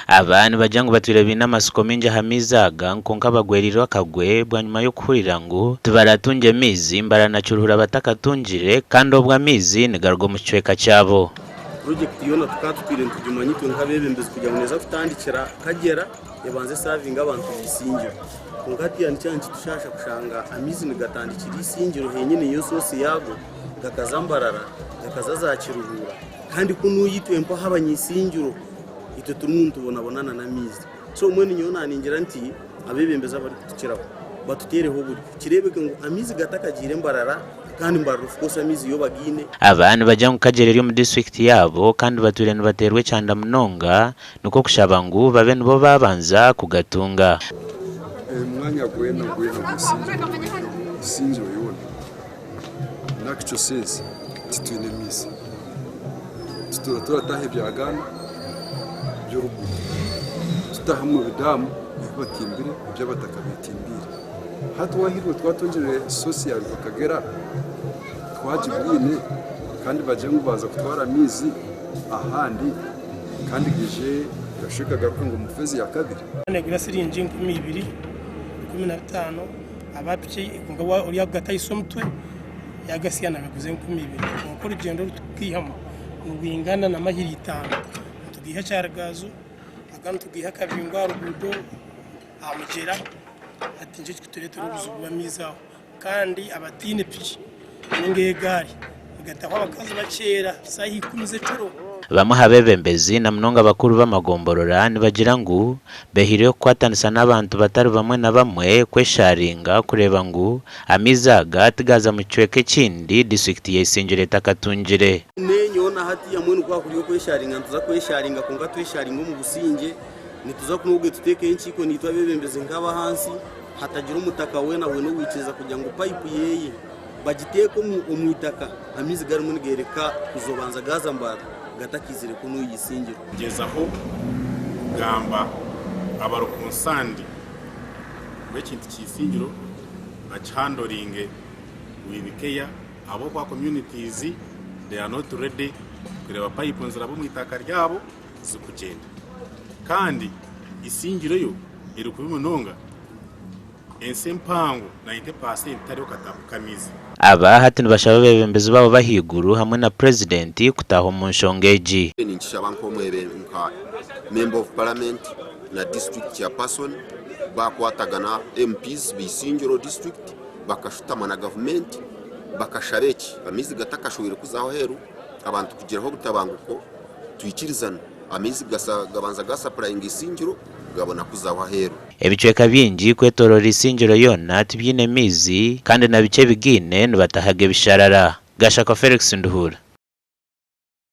Aba nibagira ngu batwire baine amatsiko maingi aha maizi aga kwonka bagwereirwe akagwe bwanyima y'okuhurira ngu tibaratungye maizi Mbarara na Kiruhura batakatungire kandi obwo amaizi nigaruga omu kicweka kyabo. Purojekiti yoona tukaba tutwire nitugimanya itwe nk'abeebembezi kugira ngu neeza kutandikira Kagyera ebanze esavinge abantu b'Isingiro. Kwonka hatiiya nikyaba nikitushaasha kushanga amaizi nigatandikira Isingiro henyine niyo soosi yaago gakaza Mbarara, gakaza za Kiruhura kandi kunuya itwe mpaho abanyaisingiro itwe turimu nitubonabonana n'amaizi. So mbwenu nyowe naningira nti abeebembezi abarikutukiraho batuteereho oburyo kireebeke ngu amaizi gatakagiire Mbarara kandi Mbarara of course amaizi yo bagaine. Aba nibagira ngu Kagyera eri omu disiturikiti yaabo kandi batwire nibateerwa ekyanda munonga nikwo kushaba ngu babe nibo baabanza kugatunga. Omwanya gwena gwena ogw'eisingiro isingiro yoona in actual sense titwine maizi. Tutuura turataha ebyagaana by'oruguuto, tutaha omu bidaamu ebi batimbire ebi abataka beetimbiire. Hati waahirwe twatungire source ya River Kagera twagibwine kandi bagire ngu baaza kutwara amaizi ahandi kandi gaije gashube gagaruke ngu omu phase ya kabiri. Negura siringi 2000, 15 aba piki kwonka ori akugatahisa omutwe yagasiya nagaguza 2000 kwonka orugyendo oru turikugihamu nirwingana na mahiri itaano. Nitugiiha Kyarugaazu agandi nitugiiha Kabingo aha ruguudo aha mugyera hati nikyo kirikutureetera obuzibu bw'amaizi aho. Kandi abataine piki ninga egaari nigatahwa abakazi bakyeera shaaha ikumi z'ekiro. Bamwe aha beebembezi na munonga abakuru b'amagomborora nibagira ngu behiireyo kukwatanisa n'abantu batari bamwe na bamwe kwesharinga kureeba ngu amaizi aga tigaaza mu kicweka ekindi disiturikiti ya Isingiro etakatungire. Nenyowe na hatiya mbwenu ku hakuriyo okwesharinga nituza kwesharinga kwonka twesharinge omu busingye, nituza kunobwe tuteekeho enkiiko naitwe abebembezi nk'abahansi hatagira omutaka weena weena owaikiriza kugira ngu payipu yeye bagiteeke omu itaka amaizi garimu nigereka kuzobanza gaaza Mbarara gatakiizire kunu omu Isingiro. Gyezaho kugamba abari kunsandi ngu ekintu ky'Isingiro bakihandoringe with care ahabw'okuba communities they are not ready kureeba payipu niziraba omu itaka ryabo zirikugyenda kandi Isingiro yo eri kubi munonga. Ensi empango 90% tariho katabu k'amaizi. Aba hati nibashaba abeebembezi baabo b'ahaiguru hamwe na Purezidenti kutaaha omu nshonga egi. Ninkishaba nka Member of Parliament na District Chairperson bakwatagana MPs ba Isingiro District bakashutama na gavumenti bakashaba eki amaizi gatakashohwire kuzaho aheeru abantu kugiraho obutabanguko twikirizana amaizi gabanza gasapurayinga Isingiro gabona kuzaho aheeru. Ebicweka bingi kwetooroora Isingiro yoona tibyine maizi kandi na bikye ebigaine nibatahaga ebisharara. Gashakwa Felix Nduhuura.